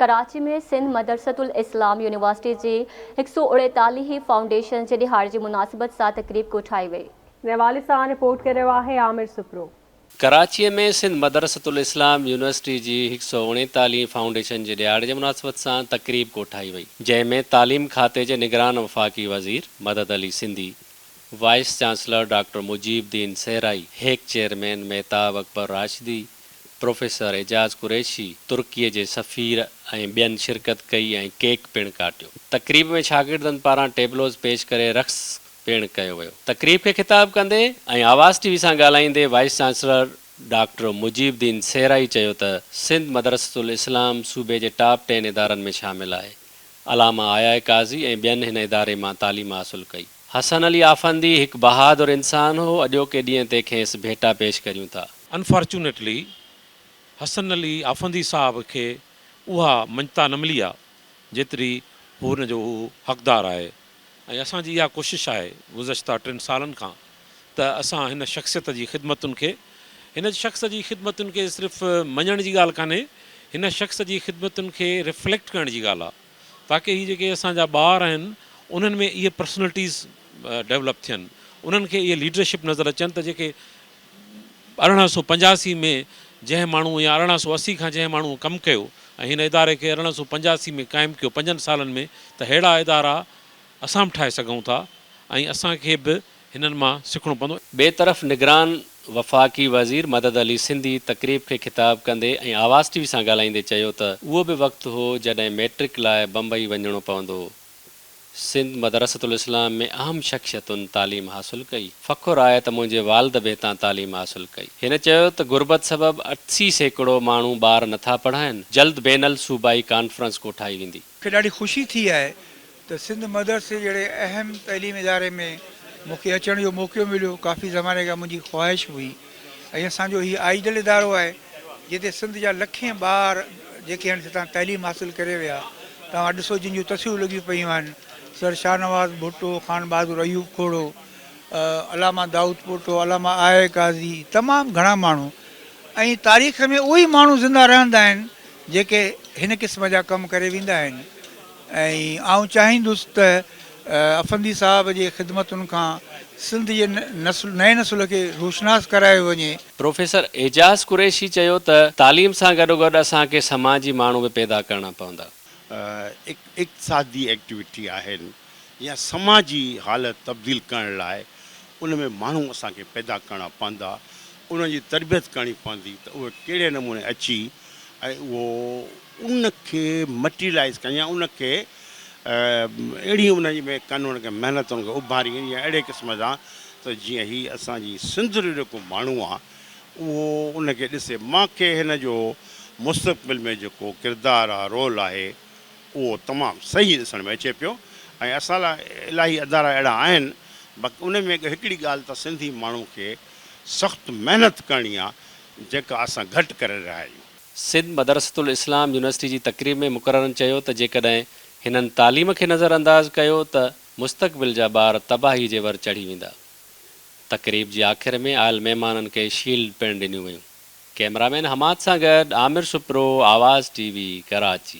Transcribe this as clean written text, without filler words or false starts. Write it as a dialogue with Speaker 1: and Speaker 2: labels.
Speaker 1: ڪراچي ۾ سنڌ مدرسة الاسلام يونيورسٽي جي هڪ سئو اڻيتاليهين فائونڊيشن جي ڏهاڙي جي مناسبت سان تقريب ڪوٺائي وئي.
Speaker 2: ان حوالي سان رپورٽ ڪري رهيو آهي عامر سپرو.
Speaker 3: ڪراچيء ۾ سنڌ مدرسة الاسلام يونيورسٽي جي هڪ سئو اڻيتاليهين فائونڊيشن جي ڏهاڙي جي مناسبت سان تقريب ڪوٺائي وئي، جنهن ۾ تعليم کاتي جي نگران وفاقي وزير Madad Ali Sindhi, vice chancellor doctor Mujeeb Uddin Sehrai, HEC chairman Mehtab Akbar Rashdi, professor Ejaz Qureshi, ترڪي جي سفير ۽ ٻين شرڪت ڪئي ۽ ڪيڪ پڻ ڪاٽيو. تقريب ۾ شاگردن پاران ٽيبلوز پيش ڪري رقص پڻ ڪيو ويو. تقريب کي خطاب ڪندي ۽ آواز ٽي وي سان ڳالهائيندي vice chancellor doctor Mujeeb Uddin Sehrai چيو ته سنڌ مدرسة الاسلام صوبي جي ٽاپ ٽين ادارن ۾ شامل آهي. علامه آء آء قاضي ۽ ٻين هن اداري مان تعليم حاصل ڪئي. حسن علي آفندي هڪ بهادر انسان هو، اڄوڪي ڏينهن تي کيس ڀيٽا پيش ڪريون ٿا.
Speaker 4: انفارچونيٽلي حسن علي آفندي صاحب کي اها مڃتا نه ملي آ جيتري هو ان جو هو حقدار آهي ۽ اسان جي اها ڪوشش آهي گذشته ٽن سالن کان ته اسان هن شخصيت جي خدمتن کي هن شخص جي خدمتن کي صرف مڃڻ جي ڳالهه ڪانهي هن شخص جي خدمتن کي رفليڪٽ ڪرڻ جي ڳالهه آ. تاڪه هي جيڪي اسان جا ٻار آهن انهن ۾ اهي پرسنلٽيز ڊيولپ ٿين انهن کي اهي ليڊرشپ نظر اچن ته جيڪي 1885 ۾ جنهن ماڻهو يا 1880 کان جنهن ماڻهو ڪم ڪيو ۽ هن اداري کي 1885 ۾ قائم ڪيو پنجن سالن ۾ ته ههڙا ادارا اسان به ٺاهي سگهون ٿا ۽ اسان کي به هنن مان سکڻو پوندو.
Speaker 3: ٻئي طرف نگران وفاقي وزير مدد علي سنڌي تقريب کي خطاب ڪندي ۽ آواز ٽي وي سان ڳالهائيندي چيو ته اهو به وقت هو جڏهن ميٽرڪ لاء بمبئي وڃڻو پوندو هو. سنڌ مدرسة الاسلام ۾ اهم شخصيتن تعليم حاصل ڪئي. فخر آهي ته منهنجي والد به هتان تعليم حاصل ڪئي. هن چيو ته غربت سبب 80% ماڻهو ٻار نٿا پڙهائن، جلد بين الصوبائي ڪانفرنس ڪوٺائي ويندي.
Speaker 5: مون کي ڏاڍي خوشي ٿي آهي ته سنڌ مدرسي جهڙي اهم تعليمي اداري ۾ مون کي اچڻ جو موقعو مليو، ڪافي زماني کان منهنجي خواهش هئي ۽ اسان جو هي آئيڊل ادارو آهي جتي سنڌ جا لکين ٻار جيڪي آهن هتان تعليم حاصل ڪري ويا، توهان ڏسو جن جون تصويرون لڳيون پيون آهن سر شاهنواز ڀٽو، خان بهادر ايوب کوڙو، علامه دائود پوٽو، علامه آء آء قاضي، تمام گهڻا ماڻهو ۽ تاريخ ۾ اهي ئي ماڻهو زنده رهندا آهن جيڪي هن قسم جا ڪم ڪري ويندا آهن ۽ آئون چاهيندس ته افندي صاحب جي خدمتن کان سنڌ جي نسل نئين نسل کي روشناس ڪرايو وڃي.
Speaker 3: پروفيسر اعجاز قريشي چيو ته تعليم سان گڏوگڏ اسان کي سماجي ماڻهو به پيدا ڪرڻا پوندا.
Speaker 6: اقتصادي ايڪٽيوٽي آهن يا سماجي حالت تبديل ڪرڻ لاء ان ۾ ماڻهو اسان کي پيدا ڪرڻا پوندا، انهن جي تربيت ڪرڻي پوندي ته اهي ڪهڙي نموني اچي ۽ اهو ان کي مٽيريلائيز ڪن يا ان کي اهڙي ان ۾ ڪن ان کي محنت ان کي اڀارين يا اهڙي قسم سان ته جيئن هي اسان جي سنڌ جو جيڪو ماڻهو آ اهو ان کي ڏسي مان کي هن جو مستقبل ۾ جيڪو ڪردار آ رول آهي اهو تمام صحيح ڏسڻ ۾ اچي پيو ۽ اسان لاء الاهي ادارا اهڙا آهن باقي ان ۾ هڪڙي ڳالهه ته سنڌي ماڻهو کي سخت محنت ڪرڻي آ جيڪا اسان گهٽ ڪري رهيا آهيون.
Speaker 3: سنڌ مدرسة الاسلام يونيورسٽي جي تقريب ۾ مقررن چيو ته جيڪڏهن هنن تعليم کي نظر انداز ڪيو ته مستقبل جا ٻار تباهي جي ور چڙهي ويندا. تقريب جي آخر ۾ آيل مهمانن کي شيلڊ پڻ ڏنيون ويون. ڪئميرا مين حماد سان گڏ عامر سپرو، آواز ٽي وي، ڪراچي.